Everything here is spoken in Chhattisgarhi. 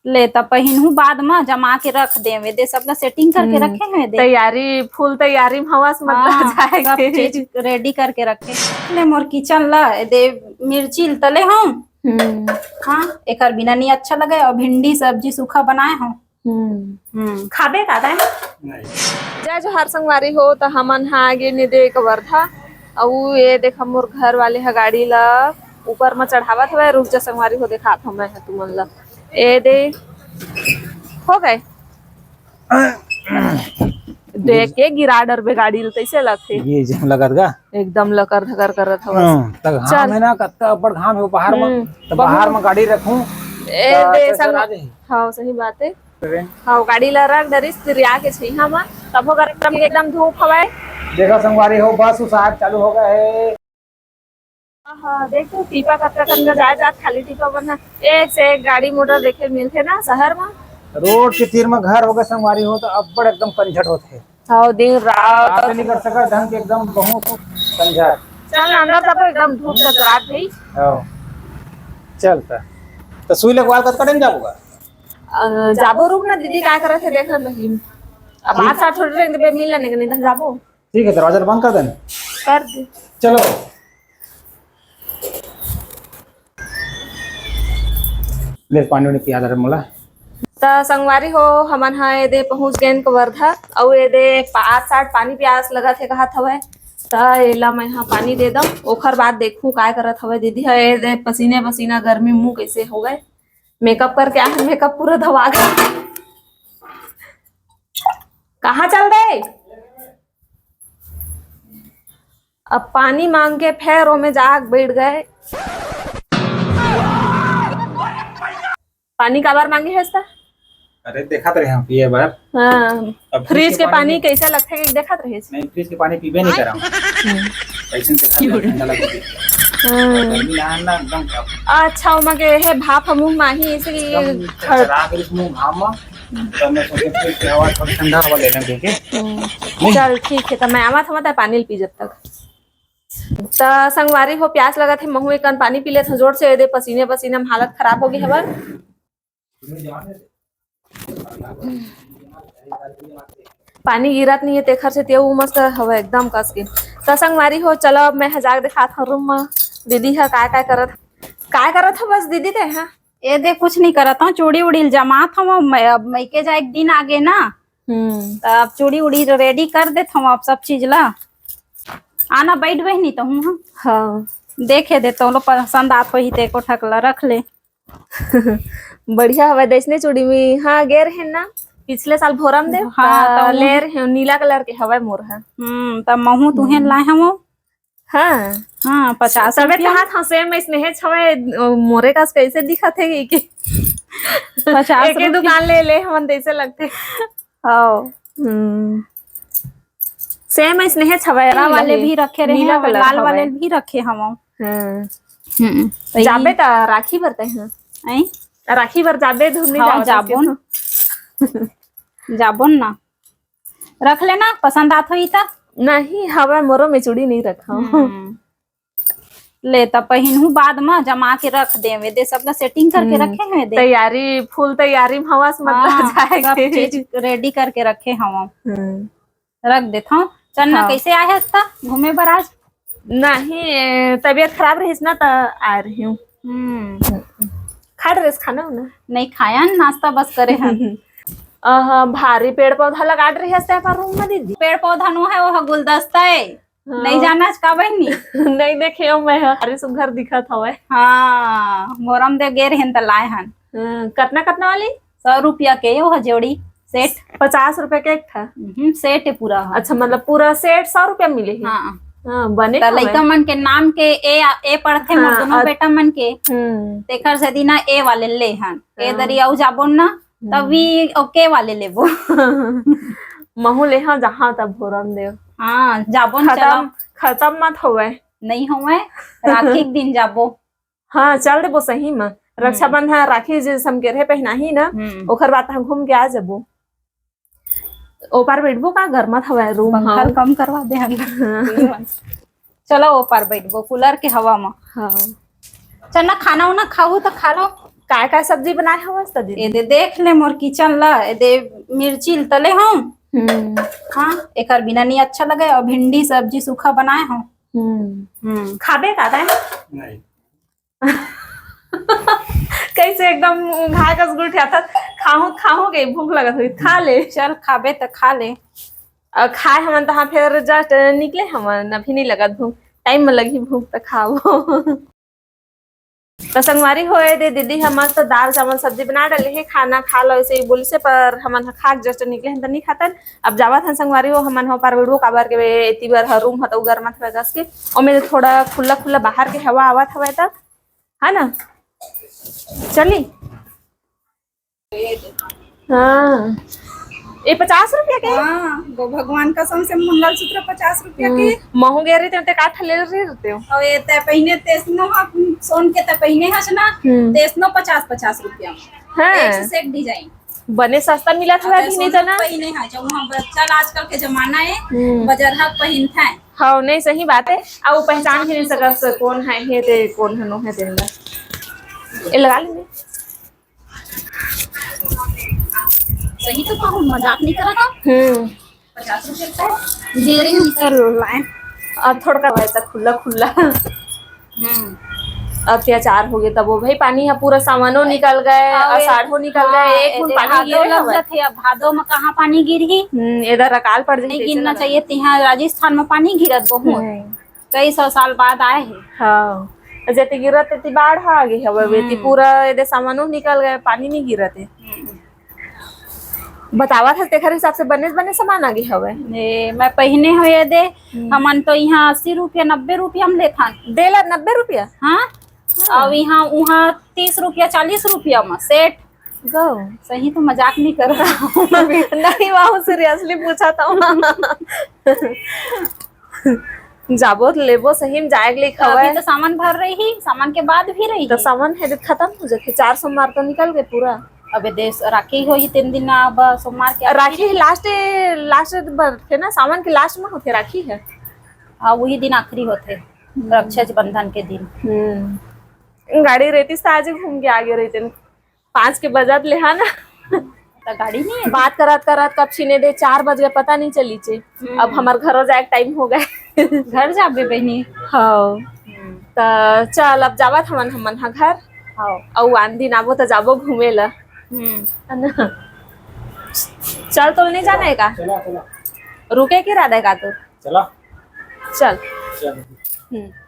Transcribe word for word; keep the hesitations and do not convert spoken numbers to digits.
ले त पहिनहूँ, बाद म जमा के रख देवे दे, सब ला setting करके हम्म। रखे हवे दे। तैयारी, full तैयारी म हवस, मतलब, हाँ, जाए सब के। चीज ready करके रखे। ले मोर kitchen ला ए दे, मिर्ची ल तले हूँ। हम्म। हाँ, एकर बिना नहीं अच्छा लगे। और भिंडी सब्जी सूखा बनाए हूँ। हम्म। हम्म। खाबे का दाई? नहीं। जय जोहार संगवारी हो, त हमन ह आगे ने दे कवर्धा। अउ ये देख, मोर घर वाले ह गाड़ी ला ऊपर म चढ़ावत हवय। रुक जा संगवारी हो, देखात हवं मैं ह तुमन ला। ए दे, हो गए। देख के गिरा डरबे गाड़ी ल, तइसे लगथे। ये जम लगत गा। एकदम लकर धकर करत हवस। हाँ, त घाम चल। हे ना, कतका अब्बड़ घाम हे वो बाहर म। हम्म, त बाहर बहुत। म गाड़ी रखूं, ए त दे प्रेशर संग-, आ जाही। हाँ, सही बात हे। अरे। हाँ, गाड़ी ला रख डरिस, फिर आके छइहा म, तभो गरम एकदम धूप हवय। देखा संगवारी हो, बस उस आज चालू हो गए हे। हाँ, देख तो टीपा कतका कन का जाए जात, खाली टीपा बना। एक से एक गाड़ी मोटर देखे मिलथे ना शहर म। रोड के तीर म घर होगे संगवारी हो, त अब्बड़ एकदम कंझट होथे। हव, दिन रात। बात नहीं कर सकत ढंग के, एकदम बहुत कंझट। चल ना, अंदर तक एकदम धूप तक रात भई। हव। चल त। त सुई लगवाल कतका टाइम जाबो गा? अ, जाबो, रुक ना, दीदी का करत हे, देख ना बहिन। अब आज साथ थोड़ी रह देबे, मिल लेने के नहीं त जाबो। ठीक है, दरवाजा बंद कर देना। कर दे। चलो। ले पानी वानी पिया दे मोला। त संगवारी हो, हमन ह एदे पहुंच गेन कवर्धा, अउ एदे पाँच साठ पानी प्यास लगत हे कहत हवय। त एला मैं ह पानी दे दम, ओखर बाद देखूं काय करत हवय दीदी ह। एदे पसीने पसीना, गर्मी, मुंह कैसे हो गए। मेकअप करके आए, मेकअप पूरा धवा गया। कहाँ चल दे? अब पानी मांग के फेर ओमे जाग बैठ गए। पानी काबर मांगे हस त? अरे, देखत रहे हम पिए बर। हाँ, अब फ्रिज के पानी कैसे लगथे, कि देखत रहे? नहीं, फ्रिज के पानी पीबे नहीं करम। हम्म। कैसे देखत रहे, ठंडा लगथे। हम्म। गर्मी ना, ना, एकदम। अच्छा, ओमा के हे भाप ह मुंह माही, ऐसे कि एकदम खर- चरचरा के मुंह घाम म। तब मैं सोचे फ्रिज के हवा, थोड़ी ठंडा हवा लेने दे के। हम्म। नहीं। चल ठीक है, त मैं आवत हवं, त पानी ल पी जब तक। त संगवारी हो, प्यास लगत हे, महू एक कन पानी पी लेत हंव जोर से, एदे पसीने पसीने में हालत खराब हो गई हवय। पानी गिरत नहीं है, तेखर से तेऊ मस्त हवय एकदम कस के। त संगवारी हो, चलो अब मैं ह जाके दिखात हूँ रूम म। दीदी ह काय काय करत, काय करत ह बस दीदी ते ह? ए दे कुछ नहीं करत हूँ, चूड़ी उड़ी ल जमात हूँ। मैं अब मइके जाए के दिन आगे ना, हम्म। त अब चूड़ी उड़ी रेडी कर देत हूँ, अब सब चीज ला। आना बैठ बहिनी तो हूँ। हाँ। देखे दे तो लो पसंद आत होही ते को ठकला रख ले। बढ़िया हवय, दइसने चूड़ी में, हाँ, गे रहेन ना पिछले साल भोरम दे, हाँ, त त ले रहेन, नीला कलर के हवय मोर ह। हम्म, त महू तुहें हम्म। लाए हवं। हाँ। हाँ, पचास तबे रुपया। कहात हवं, सेम अइसने हे छवय, मोरे कस कैसे दिखत हे कि? पचास एके रुपया। दुकान ले ले हमन तइसे लगथे। हाँ। हम्म। सेम अइसने हे छवय, हरा वाले भी रखे रहे हैं, नीला कलर लाल वाले भी रखे हवं। हाँ। हम्म, त जाबे ई त राखी बर तैं, हाँ। आई? राखी बर जाबे, धुन नहीं हाँ, जावत जाबो के ना। तो। जाबो ना। रख लेना, पसंद आत होही त। नहीं, हवय, मोरो में चूड़ी नहीं रखा। हम्म। ले त पहिनहूँ बाद म जमा के रख देवे दे, सब ला सेटिंग करके हम्म। रखे हवे दे। तैयारी, फुल तैयारी म हवस, मतलब हाँ, जाए सब के। चीज रेडी करके रखे हवं। हम्म। रख देथव। चन्ना हाँ। कैसे आए हस त घूमे बर आज? नहीं, ए, तबीयत खराब रहिस ना, त आए रही हूँ। हम्म। खा डरेस खाना उना? नहीं खाया न, नाश्ता बस करे हन। अह, भारी पेड़ पौधा लगा डरे हस ते अपन रूम में दीदी? पेड़ पौधा नो है, वो गुलदस्ता है। हाँ। नहीं जाना आज का बहनी? नहीं देखे हो मैं, भारी सुघर दिखत हवय। हाँ, मोरम दे गे रहेन त लाए हन। हाँ, कतना, कतना वाली? सौ रुपया के वो ह जोड़ी सेट। पचास रुपया के एक ठा? हम्म, सेट है पूरा ह। अच्छा, मतलब पूरा सेट सौ रुपया मिले हे? हाँ। हाँ, बने त हवय। लइका मन के नाम के ए, ए पढ़थे मोर हाँ, दोनों अ- बेटा मन के। हम्म। तेकर सेती ना ए वाले ले हन। ए हाँ। दरी अउ जाबो ना, हम्म। तभी ओके वाले लेबो। महू ले हाँ, जहाँ तब भोरम देव। हाँ, जाबो न, खत्म, चलो। खत्म मत होवय। नहीं होवय, राखी के दिन जाबो। हाँ, चल देबो सही म। हम्म। रक्षाबंधन, राखी जे समकेरहे पहनाही ना, हम्म। ओकर बाद तहाँ घूम के आ जाबो। ओ पार बैठबो का? गरमत हवय रूम पंखा ह। कम करवा दे हम। हाँ। चलो, ओ पार बैठबो, कूलर के हवा म। हाँ। चल ना, खाना उना खाहू त खा लो। काय काय सब्जी बनाए हवस त दीदी? ए दे, देख ले मोर किचन ला। ए दे, मिर्ची ल तले हूँ। हम्म। हाँ, एकर बिना नहीं अच्छा लगे। और भिंडी सब्जी सूखा बनाए हूँ। हम्म। हम्म, खाबे का तैं? नहीं। कैसे एकदम घाय कस गुठियाथस? खाहूँ, खाहूँ के भूख लगत होही, खा ले। चल, खाबे त खा ले। अ, खाए हमन तहाँ फेर just निकले हमन, अभी नहीं लगत भूख, टाइम में लगही भूख त खाबो। त संगवारी हो, ए दे दीदी ह मस्त दाल चावल सब्जी बना डाले हे, खाना खा लो ऐसे ही बोलिस हे, पर हमन ह खा के just निकले हन त नहीं खातन। अब जावत हन संगवारी हो, हमन ह पार वीडियो काबर के एती बर ह रूम ह त उगर मत रह कस के, ओमे थोड़ा खुला खुला बाहर के हवा आवत हवय त, है ना? चली। हाँ, ये पचास रुपया के? हाँ, गो भगवान कसम से मंगलसूत्र पचास रुपया के। हम्म, महू गे रहितेंव ते का ठा ले रहितेंव? अउ ये तैं पहिने तेसनो हा, सोन के तैं पहिने हस ना, हम्म। तेसनो पचास, पचास रुपया में। हाँ। एक से एक design। बने सस्ता मिलत हवय अभी नहीं तो ना। पहिने हा, जब वहाँ ब-, चल आजकल के जमाना है, हम्म। बजरहा पहिनथे। हाँ, नहीं, सही बात है। अउ पहचान भी नहीं सकत कोन है, हे ते कोन हनो है तेन ला। ए लगा लेंगे। सही तो कहूँ, मजाक नहीं करत हूँ। हम्म। पचास रुपये का है। जेरी निकल लो लाए। अब थोड़ा का वैसा खुला खुला। हम्म। अत्याचार हो गया तब वो भाई, पानी है पूरा सामानो निकल गए, हाँ, वे-, आषाढ़ो निकल गए, हाँ, एक बूंद एदे पानी भादो गिरे लग हवय। जाथे, अब भादो में कहाँ पानी गिरही? हम्म, इधर अकाल पड़ नहीं जाथे, गिरना ऐसे चाहिए। लगा। तिहाँ राजस्थान में पानी गिरत बहुत। हम्म। कई सौ साल बाद आए हे। हाँ, जेती गिरत तेती बाढ़ आ गे हवय, वेती हम्म। पूरा एदे सामानो निकल गए, पानी नहीं गिरत हे। हम्म। बतावत हस, तेखर हिसाब से बने, बने सामान आ गे हवय। ए, मैं पहिने हो ये दे, हम्म। हमन तो यहाँ अस्सी रुपया, नब्बे रुपया में लेथन। देला नब्बे रुपया? हाँ। हाँ। अउ यहाँ, उहाँ तीस रुपया, चालीस रुपया में सेट। गो। सही तो मजाक नहीं कर रहा हूँ। नहीं, वहाँ seriously पूछा था। जाबो त लेबो सही में, जाए के लिए तो अभी खवाए। तो सामान भर रही, सामान के बाद भी रही। तो सामान है जो खत्म हो जाते, चार सोमवार तो निकल गए पूरा। अबे देश राखी होही तीन दिन ना, अब सोमवार के राखी last, last बर थे ना, सावन के last में होथे राखी है। हाँ, वही दिन आखिरी होथे, हम्म। रक्षाबंधन के दिन। हम्म। गाड़ी रहती त आज घूम के आगे रहते। पाँच के बजत ले, हा ना? त गाड़ी नहीं है। बात करत करत कब छिने दे, चार बज गए, पता नहीं चली चे। हम्म। अब हमार घरों जाए के टाइम हो गए। घर जाबे बहनी। हाँ। हम्म। त चल, अब जावत हमन, हमन हा घर। हाँ। अउ आन दिन आबो त जाबो घूमे ला। हम्म। है ना? चल, तो नहीं जाना है का? चला, चला। रुके के इरादा है का तू? चला। चल। चल। हम्म।